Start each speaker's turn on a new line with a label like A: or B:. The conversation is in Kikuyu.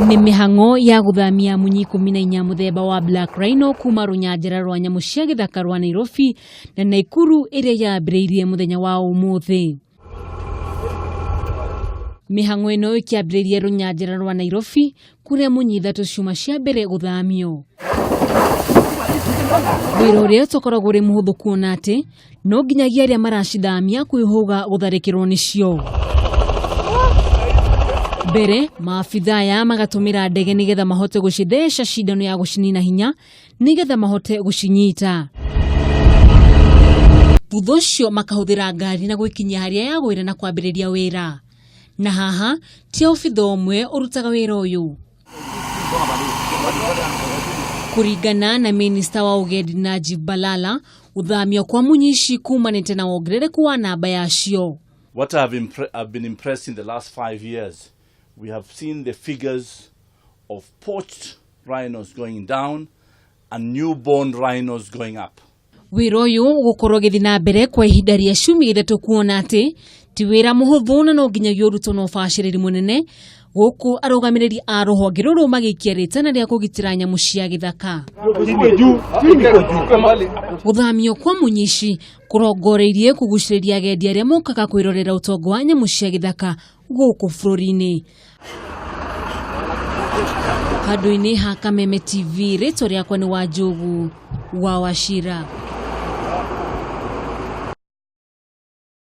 A: Nĩ mĩhang'o ya gũthamia munyi 14 mũthemba wa Black Rhino kuma rũnyanjara rwa nyamũ cia gĩthaka rwa Nairobi na Naikuru ĩrĩa yambĩrĩirie mũthenya wa ũmũthĩ. Mĩhang'o ĩno ĩkĩambĩrĩria rũnyanjara rwa Nairobi kũrĩa munyi ithatũ ciuma cia mbere gũthamio. Wĩra ũrĩa ũtakoragwo ũrĩ mũhũthũ kuona atĩ no nginyagia arĩa maracithamia kwĩhũga gũtharĩkĩrwo nĩcio. Mbere maabitha aya magatũmĩra ndege nĩgetha mahote gũcitheca cindano ya gũcinina hinya nĩgetha mahote gũcinyita. Thutha ũcio makahũthĩra ngari na gwĩkinyia harĩa yagwĩra na kwambĩrĩria wĩra. Na haha ti obitha ũmwe ũrutaga wĩra ũyũ. Kũringana na minista wa ũgendi Najib Balala, gũthamio kwa munyi ici kumanĩte na wongerereku wa namba yacio.
B: What I've been impressed in the last 5 years, we have seen the figures of poached rhinos going down and newborn rhinos going up.
A: Wĩra ũyũ ũgũkorwo ũgĩthiĩ na mbere kwa ihinda rĩa ciumia ithatũ kuona atĩ ti wĩra mũhũthũ na no nginyagia ũrutwo na ũbacĩrĩri mũnene gũkũ arũgamĩrĩri a rũhonge rũrũ magĩikia rĩtana rĩa kũgitĩra nyamũ cia gĩthaka. Gũthamio kwa munyi ici kũrongoreirie kũgucĩrĩria agendi arĩa mokaga kwĩrorera ũtonga wa nyamũ cia gĩthaka gũkũ bũrũri-inĩ. Handũ-inĩ ha Kameme TV, rĩtwa rĩakwa nĩ Wanjũgu wa Wachira.